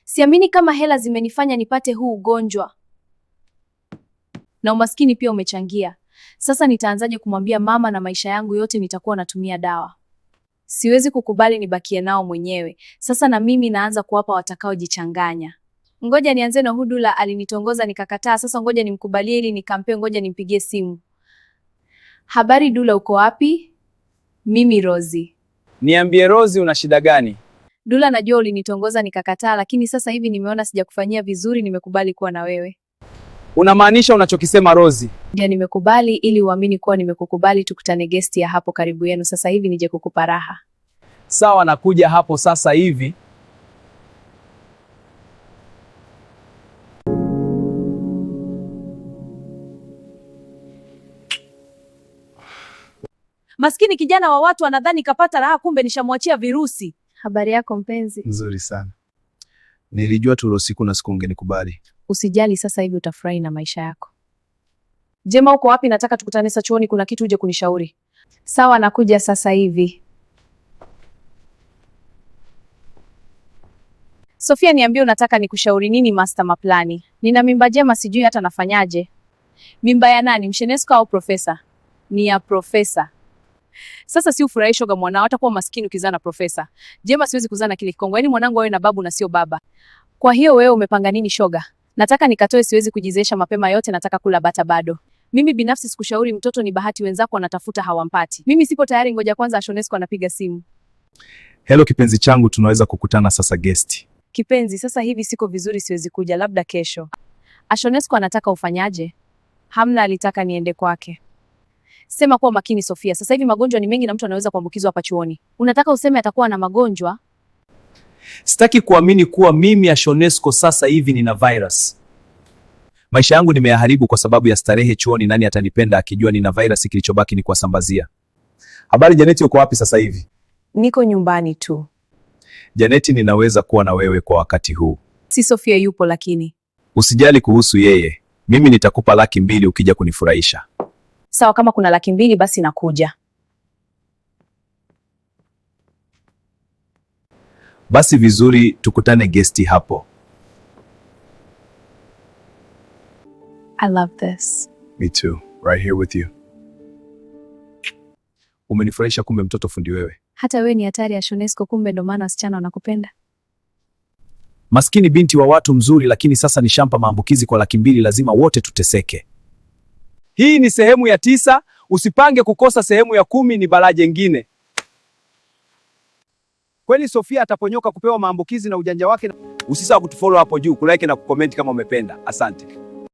Siamini kama hela zimenifanya nipate huu ugonjwa, na umaskini pia umechangia. Sasa nitaanzaje kumwambia mama na maisha yangu yote nitakuwa natumia dawa? Siwezi kukubali nibakie nao mwenyewe. Sasa na mimi naanza kuwapa watakaojichanganya. Ngoja nianze na Hudula, alinitongoza nikakataa. Sasa ngoja nimkubalie ili nikampe, ngoja nimpigie simu. Habari Dula, uko wapi? Mimi Rozi. Niambie Rozi, una shida gani? Dula, najua ulinitongoza nikakataa, lakini sasa hivi nimeona sijakufanyia vizuri, nimekubali kuwa na wewe. Unamaanisha unachokisema Rozi? Ndio, nimekubali ili uamini kuwa nimekukubali. Tukutane gesti ya hapo karibu yenu sasa hivi, nije kukupa raha. Sawa, nakuja hapo sasa hivi. Maskini kijana wa watu anadhani kapata raha, kumbe nishamwachia virusi. Habari yako mpenzi? Nzuri sana. Nilijua tu usiku na siku ungenikubali. Usijali, sasa hivi utafurahi na maisha yako. Jema, uko wapi? Nataka tukutane sasa chuoni, kuna kitu uje kunishauri. Sawa, nakuja sasa hivi. Sofia, niambie unataka nikushauri nini? Master Maplani, nina mimba Jema, sijui hata nafanyaje. Mimba ya nani, Mshenesko au profesa? Ni ya profesa. Sasa si ufurahi shoga, mwanao hatakuwa maskini ukizaa na profesa. Jema, siwezi kuzaa na kile kikongo, yaani mwanangu awe na babu na sio baba. Kwa hiyo wewe umepanga nini shoga? Nataka nikatoe, siwezi kujizeesha mapema yote, nataka kula bata bado. Mimi binafsi sikushauri mtoto, ni bahati, wenzako wanatafuta hawampati. Mimi sipo tayari, ngoja kwanza Ashonesco anapiga simu. Hello kipenzi changu, tunaweza kukutana sasa gesti? Kipenzi, sasa hivi siko vizuri, siwezi kuja, labda kesho. Ashonesco anataka ufanyaje? Hamna, alitaka niende kwake. Sema kuwa makini Sofia, sasa hivi magonjwa ni mengi na mtu anaweza kuambukizwa hapa chuoni. Unataka useme atakuwa na magonjwa? Sitaki kuamini kuwa mimi Ashonesco sasa hivi nina virus. Maisha yangu nimeyaharibu kwa sababu ya starehe chuoni. Nani atanipenda akijua nina virus? Kilichobaki ni kuwasambazia. Habari Janeti, uko wapi sasa hivi? Niko nyumbani tu. Janeti, ninaweza kuwa na wewe kwa wakati huu? Si Sofia yupo lakini. Usijali kuhusu yeye, mimi nitakupa 200,000 ukija kunifurahisha. Sawa, kama kuna 200,000 basi nakuja. Basi vizuri, tukutane gesti hapo. I love this. Me too, right here with you. Umenifurahisha, kumbe mtoto fundi wewe. Hata wewe ni hatari ya Shonesco, kumbe ndo maana wasichana wanakupenda. Maskini binti wa watu mzuri, lakini sasa ni shampa maambukizi kwa 200,000, lazima wote tuteseke. Hii ni sehemu ya 9, usipange kukosa sehemu ya 10, ni balaa jengine. Kweli Sofia ataponyoka kupewa maambukizi na ujanja wake. Usisahau kutufollow hapo juu, kulike na kucomment kama umependa. Asante.